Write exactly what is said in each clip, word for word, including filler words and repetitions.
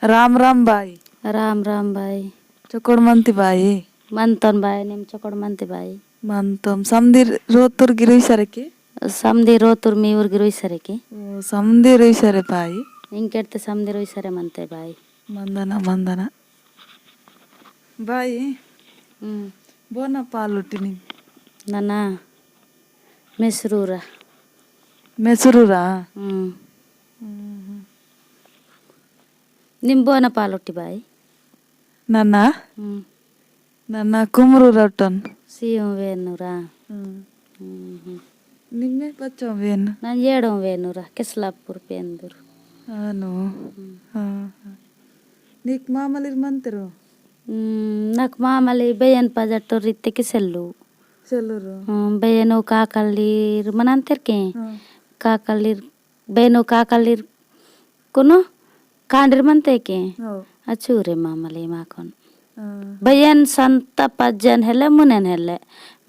राम राम बाई। राम राम बाई। चोकोड़ मंती बाई? मंतोन बाई, निम चोकोड़ मंती बाई? मंतोम। समदी रोतुर गिरुई सरे की? समदी रोतुर मीउर गिरुई सरे की? ओ, समदी रुई सरे बाई। इंकेट ते समदी रुई सरे मंते बाई। मंदना, मंदना। बाई, हम्म। बोना पालुटिनी? नना, मेसरूरा। मेसरूरा? हम्म। हम्म। निम बोना पालुटी बाई? नना? हम्म। नना कुमरूरा टन। सियों वेनुरा। हम्म। हम्म। निम्मे पच्चों वेन? नन येड़ों वेनुरा, किसलापुर पेंदुर। आनो। हम्म। हाँ, हाँ। नीक मामलिर मंतरो? हम्म, नक मामली बेयन पजटो रित्ते की सेल्लू। सेल्लू रो। हम्म, बेयनो काकलिर मनंतर के? हाँ। काकलिर, बेयनो काकलिर कुनो कांडिर मनते के? हो। अचूरे मामली माकुन। हाँ। बेयन संत पज्जन हेले, मुनेन हेले।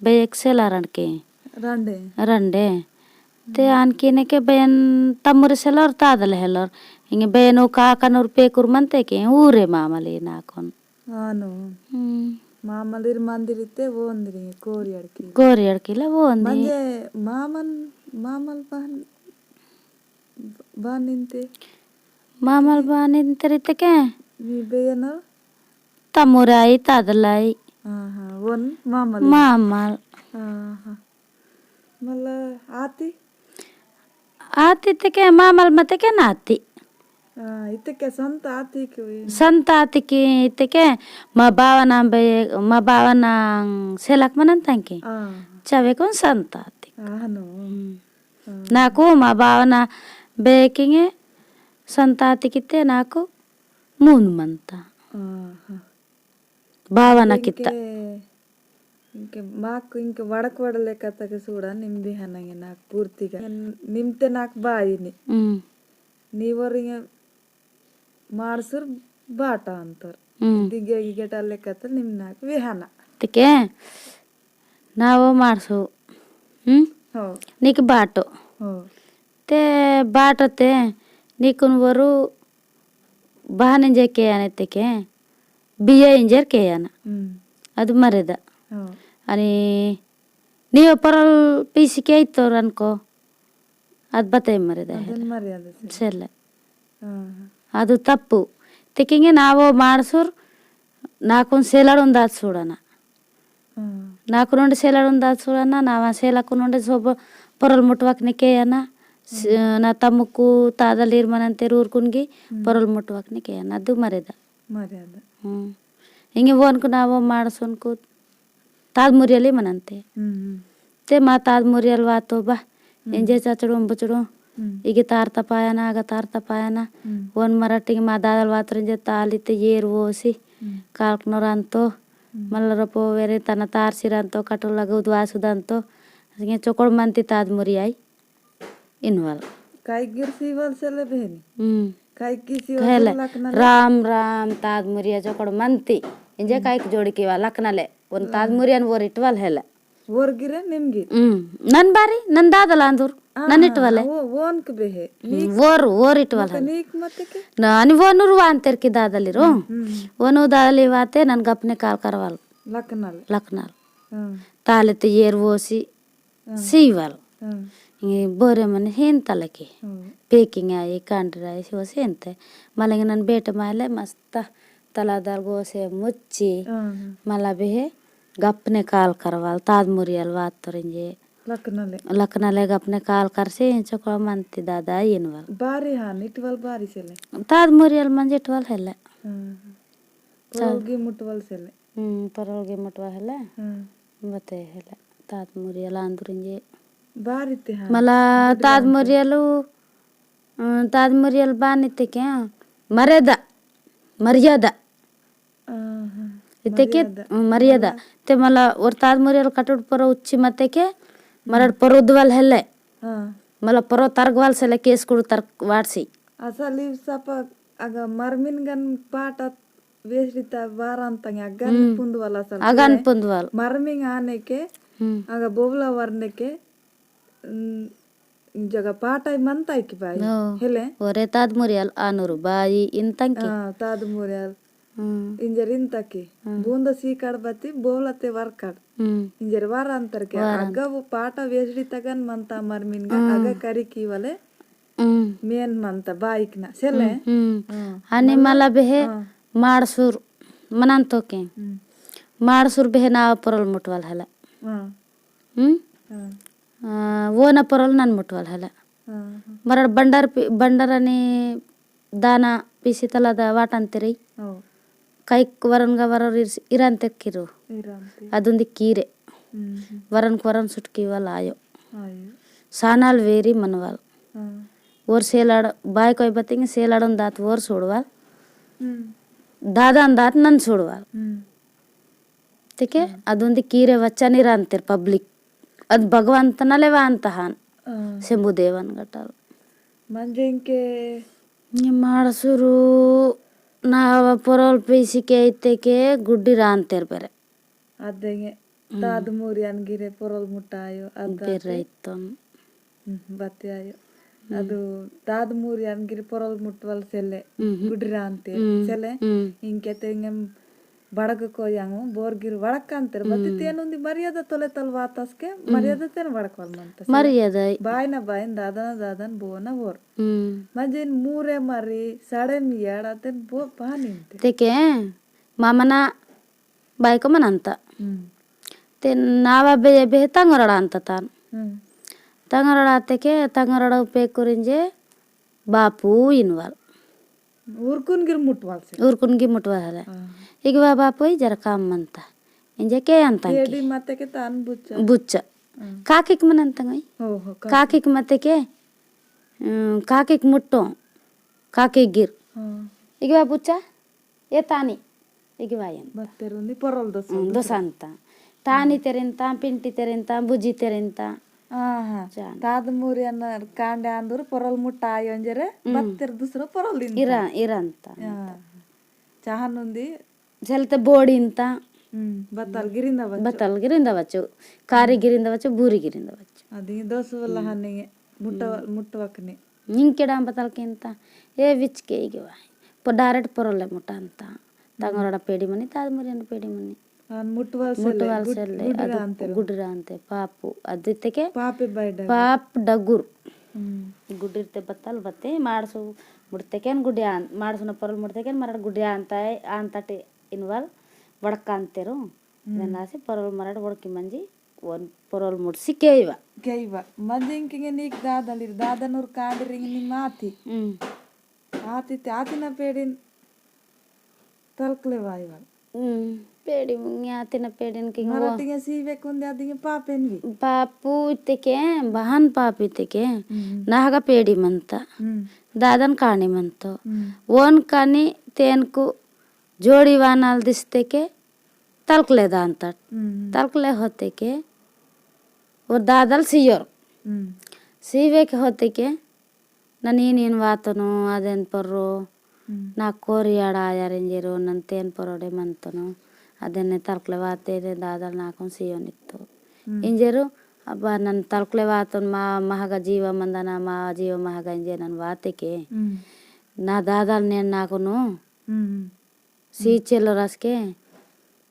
बेयक सेलारण के? रंडे। रंडे। ते आनकिने के बेन तमुरे सेलर तादल हेलर। इंगे बेन ओ काकन उर पेकुर मनते के ऊरे मामली नाकुन। आनो। हम्म। मामलीर मंदिर इत्ते वोंदिरी कोरियड़की। कोरियड़कीला वोंदी। मंजे मामन, मामल बहन, बहन इंते? मामल बहन इंते रिते के? मी बेयनल? तमुराई, तादलाई। आहा, वोन मामल। मामल। आहा। मला आती? आती इत्तेके मामल मतेके नाती। आ, इत्तेके संत आती की हुई? संत आती की इत्तेके मा बावना बे, मा बावना सेलक मनन तंकी। आ। चवे कोन संत आती। आ, हनो। हम्म। आ। नाकु मा बावना बेकिंगे संत आती कित्ते नाकु मून मनता। आहा। भावना कित्ता। इंके, इंके माकु इंके वड़क वड़ले कत्ता के सूड़ा निम बिहानंगे नाक पूर्तिगा। निम ते नाक बाईनी। हम्म। नीवर इंगे माड़सुर बाटा अंतर। हम्म। दिगे गिगेटा लेकत्ता निम नाक बिहाना। तिके, नावो माड़सु। हम्म? हो। निक बाटो। हो। ते बाटो ते, निकुन वरु बहान इंजे केयाना इत्तेके, बिया इंजेर केयाना। हम्म। अदु मरेदा। हाँ। अनि नीवा परल पीसी केयतोर अनको, अदु बते मरेदा अदन हेला। मर्यादा से। सेले। हाँ। अदु तप्पु। तेकिंगे नावो माड़सुर नाकुन सेलड़ उंदात सूड़ना। हम्म। नाकुन उंडे सेलाड उंदा सूड़ना, नावा सेलाकुन उंडे सोब परल मुटवाकने केयना, स-, हम्म। ना तमुकु तादलीर मनंते रूरकुनगी, हम्म। परल मुटवाकने केयना, अदु मरेदा। मरेदा। हम्म। इंगे वोनकु नावो माड़सोनकु ताद मुरियली मनंते। हम्म। ते मा ताद मुरियल वातो बा, हम्म। इंजे चचड़ो बुचड़ो, हम्म। इगे तार तपायना, आगा तार तपायना, हम्म। वोन मराटिंग मा दादल वातर इंजे ताली ते येर वोसी, हम्म। कालकनो रांतो, हम्म। मल्ला रोपो वेरे तना तार सिरंतो, कटो लगे उद्वास उदंतो। असिंगे चोकोड़ मंती ताद मुरी आई। इनवल। काई गिर सीवल सेले बहनी। हम्म। काई की सीवल हेले। सेले लकना ले। राम राम ताद मुरिया चोकोड़ मंती। इंजे हम्म। काई की जोड़ी की वा लकना ले। उन ताद हम्म। मुरियन वोर इटवल हेले। वोर गिरे निम गिर। हम्म। नन बारी, नन दादल आंदुर। आ, नन इटवल है। वो, वोन के बेहे। हम्म, नीक वोर, वोर इटवल मका है। नीक मत के? ना, अनि वोनुर वांतेर की दादली रो। हम्म, हम्म। वोनु दादली वाते नन गपने काल करवाल। लकनाल। लकनाल। हाँ। ताले ते येर वोसी हाँ। सीवल। हाँ। ये बोरे मन हेन तलके। हाँ। Packing आई, कांडरा आई, सी वोसी हेन ते। मलंग नन बेटे माले मस्त तला दल गोसे मुच्ची। हाँ, हाँ। मला बेहे गपने काल करवाल, ताद मुरियल वात तोरेंजे। लकनले। लकनले गपने काल करसे, इंचो को मंती दादा इनवल। बारी हाँ, इटवल बारी सेले। ताद मुरियल मंजे इटवल हेले। हाँ, हाँ। चल। परोगी मुटवल सेले। हम्म, परोगी मुटवल हेले। हाँ। बते हेले। ताद मुरियल आंदुरेंजे। बारी ते हाँ। मला गुड ताद गांधी। मुरियलु, अ, ताद मुरियल बानी ते क्या? मर्यादा। मर्यादा। आहा, इत्तेके, मर्यादा। मर्यादा। मला ते मला ओर ताद मर्यादा कटुड परो उच्ची मत्तेके, मरड हम्म। परो उद्वाल हेले। हाँ। मला परो तर्गवाल सेले केस कुडु तर्ग वाटसी। असल इव सप अग मरमिन गन पाटत वेसरिता वारान तंग अगन हम्म। पुंदवाल असल अगन के। पुंदवाल। मरमिंग आनेके, हम्म। अग बोबला वरनेके, उम, जगा पाटाई मनताई की बाई। नो। हेले? ओरे ताद मुरियाल आनुरु बाई इंतंकी। आ, ताद मुरियाल। हम्म। इंजर इंतकी। हम्म। बूंद सीकाड़ बती बोलते वरकाड़। हम्म। इंजर वार अंतर के वरांत। अग्गा वो पाटा वेसड़ी तगन मनता मरमिनगा हम्म। अग्गा करी की वाले हम्म। मेन मनता बाईकना। सेले? हम्म, हम्म। हम्म। अनि मला मला बेहे हाँ। माड़सुर मनंतो के। हम्म। माड़सुर बेहे नावा परल मुटवाल हला। हाँ। हम्म? हाँ। आ, वो ना परल नन मुटवाल हला। हाँ, हाँ। मरड़ बंडर पि-, बंडर अनि दाना पिसी तला दा वाटन तेरे। ओ। काइक वरन गा वरर इर-, इरान तेक्किरो। इरान ते। अदुंदी कीरे। हम्म, हम्म। वरन क्वरन सुटकी वाल आयो। आयो। सानाल वेरी मनवाल। हाँ। ओर सेलाड़, बाय कोई बतिंग सेलाड़न दात ओर सोड़वाल। हम्म। दादान दात नन सोड़वाल। हम्म। तेके हम्म। अदुंदी कीरे वच्चा निरांतेर public। अद भगवंत नले वांतहान। हाँ। शंभु देवन गटल। मंजे इंके नि माड़सुरु नावा पोरोल पेसी के इत्ते के गुड्डी रांतेर बेरे। अदेंगे हम्म। ताद मूरियान गिरे पोरोल मुटायो, अद बेरे दाते। इत्तोन। हम्म, बत्यायो। हम्म। अदु ताद मूरियान गिरे पोरोल मुटवल सेले, हम्म। गुड्डी रांतेर हम्म। सेले, हम्म। इंके तेंगेम बड़क कोयांगो, बोर गिर वड़क कांतेर, बत्ती हम्म। तेन उंदी मर्यादा तोले तल वातस के, हम्म। मर्यादा तेन वड़क वाल मंतस। मर्यादा। बायना बायन, दादना दादन, बोना बोर। हम्म। मजेन मूरे मरी, साड़े मियाड़ा तेन बो पानी इंते। तेके, मामना बायको मनंता। हम्म। तेन नावा बे, बे तंगरड़ा अंता तान। हम्म। तंगरड़ा तेके, तंगरड़ा उपे कुरिंजे, बापू इनवाल। उरकुन गिर मुटवाल से। उरकुन गिर मुटवाल हले। हाँ। इगवा बापू ही जरा काम मनता। इंजे के अंता के? एडी माते के तान बुच्चा। बुच्चा। हाँ। काकिक मनंता गई? हो, हो, काकिक। काकिक मते के? अम, काकिक मुट्टो। काकिक गिर। हाँ। इगवा बुच्चा? ए तानी। इगवा यंता। बत्तेरुंदी परल दोस-, हम्म, दोस-, दोसंता। तानी हम्म। तेरिंता, पिंटी तेरिंता, बुजी तेरिंता। आहा। चान। ताद मूरियन कांडे आंदुर परल मुट्टा आयोंजरे, हम्म। बत्तेर दूसरो परल दिंता। इरा-, इरंता। आहा। चाहन उंदी। झलते बोड़िंता। हम्म, बत्तल गिरिंदा बच्चो। बत्तल गिरिंदा बच्चो। कारी हम्म। गिरिंदा बच्चो, भूरी गिरिंदा बच्चो। अदी दोस वल्ला हम्म। हन्निंगे, मुट्ट-, हम्म। मुट्टवकने। निंकेड़ा बत्तल केंता, ए विच के इगवा। पो direct परल मुटांता। हम्म। तंगरड़ा पेड़ी मनी, ताद मूरियन पेड़ी मनी। आन मुटवाल सेले, मुटवाल गुड-, सेले, गुड अदु रांते रो। गुड रांते, पापु, अदिते के? पापे बाय डगुर। पाप डगुर। हम्म। गुडिरते बत्तल बत्ते, माड़सु मुड़ते केन गुडियान, माड़सु न परल मुड़ते केन मरड़ गुडियान ताय, आन तटे इनवाल वड़कांते रो। हम्म। देन लासे परल मरड़ वड़की मंजी, वन परल मुड़सी केइवा। केइवा। मजिंग किंगे नीक दादलिर, दादनुर कांडिरिंग नि माथी। हम्म। आती ते आती ना पेड़िन तलकले वाईवाल। हम्म, पेड़ी मुंगी आती ना पेड़िन किंग वो। मराठींगे सीवे कुंदे आदिंगे पापेन भी। पापू इत्ते के, बहन पापू इत्ते के, हम्म। नाहगा पेड़ी मनता। हम्म। दादन कानी मनतो। हम्म। वोन कानी तेन कु जोड़ी वानाल दिसते के, तलकले दान तट। हम्म। तलकले होते के, वो दादल सियोर। हम्म। सीवे के होते के, ननी नीन वातनो, अदेन पर्रो, हम्म। ना कोरियाड़ा आयार इंजेरो, नन तेन परोडे मंतनो, अदेन ने तलकले वाते ने दादल नाकुन सियो नित्तो। हम्म। इंजेरो, अब्बा नन तलकले वातन मा महगा जीवा मंदना, मा जीवा महगा इंजे नन वाते के। हम्म। ना दादल ने नाकुनो, हम्म। सी चेलो रसके,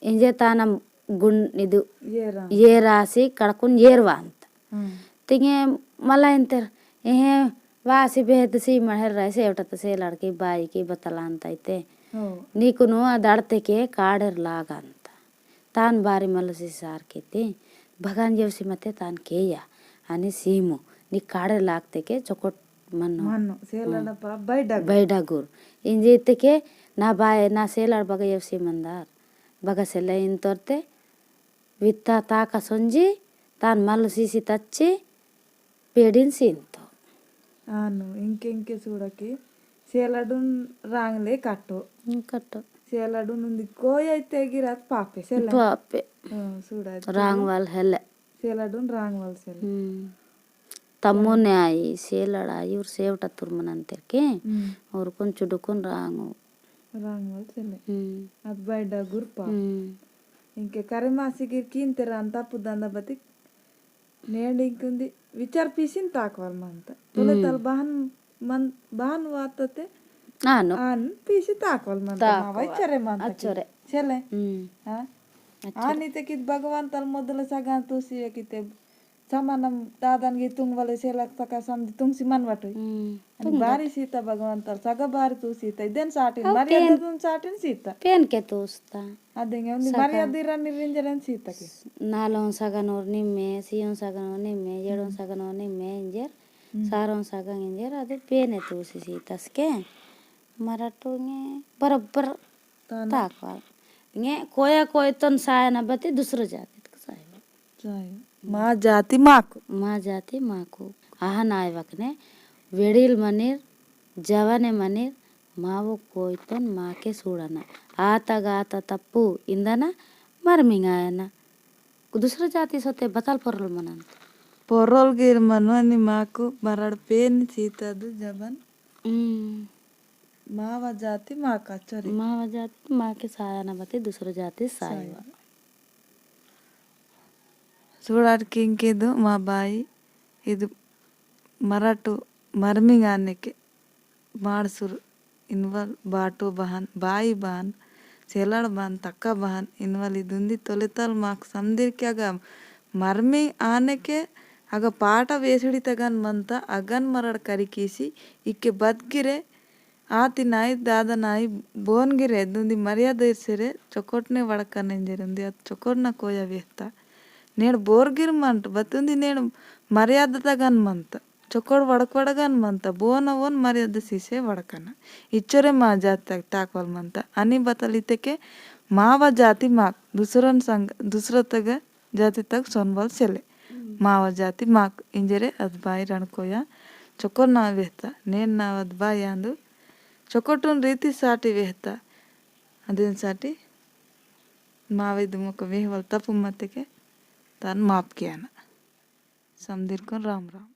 इंजे ताना गुण इदु येरा। येरासी कड़कुन येरवांत। हम्म। तिंगे मला इंतेर, एहे वासी भेद सी महेर रहे, सेवटा त सेलाड़ की बाई की बतलांत आइते। हो। निकुनु अदाड़ते के काड़ेर लागंत। तान बारी मलसी सार कीती, भगवान जेवसी मते तान केया, अनि सीमु, नि काड़ेर लागते के चोकोट मन्नो। मन्नो, सेलाड़ हम्म। पा बैडा गुर। बैडा गुर। इंजे इत्ते के ना बाय, ना सेलाड़ बगा येवसी मंदार। बगा सेले इन तोरते, वित्ता ताका सोंजी, तान मलु सीसी तच्ची, पेड़िन सीन तो। आनु, इंके इंके सूड़ा की, सेलाडुन रांगले काटो। हम्म, काटो। सेलाडुन उन्दी कोई आइते गिरात पापे, सेला। पापे। हाँ, सूड़ा। रांग वाल हेले। सेलाडुन रांग वाल सेले। हम्म। तम्मो ने आई, सेलड़ आई, और सेवटा तुरमन अंतर के, हम्म। और कुन चुडुकुन रांगो। रांग वाल सेले। हम्म। अद बैडा गुरपा। हम्म। इंके करे मासी गिर कीन तेरा अंता पुदांदा बतिक, नेंड इंकुंदी विचार पीसिन ताकवाल मंता। तोले तल बहन मन, बहन वातते आनो। आन पीसी ताकवाल मंता। ताकवाल। मावा इचरे मंता की। अचरे। चले। हम्म। हाँ? अचरे। आनी ते कित भगवान तल मोदल सगा तूसी किते समानम दादन गी तुंग वाले सेलक सका समझ तुंग सी मन वाटोई। हम्म। अनि तुंग बारी सीता भगवान तल सगा बारी तू सीता। इदेन साटिन, अब मर्यादा पेन, तुन साटिन सीता। पेन के तूस्ता। अदेंगे उन्दी सगा। मर्यादा रनिर इंजरन सीता के। नालों सगनोर निम्मे, सियों सगनोर निम्मे, येड़ों सगनोर निम्मे इंजर, हम्म। सारों सगन इंजर, अदे पेने तूसी सीता सके। मराठोंगे बराबर ताना। ताकवाल। इंगे कोया कोयतोन सायना बती दूसरो जाति तक सायवा। सायवा। मा जाति माकु। मा जाति माकु। आहा नाय वकने वेड़िल मनिर, जवाने मनिर, मावो कोयतोन माके सूड़ना। आता गाता तप्पु इंदना मरमिंग आयना। दूसरो जाति सोते बतल पोरल मनंत। पोरल गिर मनवानी माकु मरड़ पेन सीता दु जबन। हम्म। मावा जाति माका चोरी। मावा जाति माके सायना बती दूसरो जाति सायवा। सायवा। सूड़ाट किंकेदु मा बाई, इदु मराटु मरमिंग आनेके माड़सुर इनवल बाटो बहन, बाई बहन, सेलाड़ बहन, तक्का बहन, इनवल इदुंदी तोलेतल माक समदिर के अगा मरमिंग आनेके अगा पाटा वेसुड़ी तगन मंता, अगन मरड़ करी कीसी, इके बदगिरे, आती नाई, दादा नाई, बोन गिरे, दुंदी मर्यादा इर्सेरे, चोकोटने वड़कन इंजेरे, उंदी अत चोकोटना कोया वेहता। नेड़ बोर गिर मंट, बतुंदी नेड़ मर्यादा तगन मंत। चोकोट वड़क वड़गन मंत, बोन अवोन मर्यादा सीसे वड़कन। इच्चोरे मा जाति तग ताकवल मंत। अनि बतल इतेके मावा जाति माक, दुसरन संग, दुसरो तग जाति तक सोनवल सेले। हम्म। मावा जाति माक इंजरे अद बाई रणकोया चोकोर नाव वेहता, नेन नाव अद बाई आंदु। चोकोटुन रीति साटी वेहता। अदेन साटी मावे दुमक वेहवल तपु मतेके तान माप कियाना। समदिरकुन राम राम।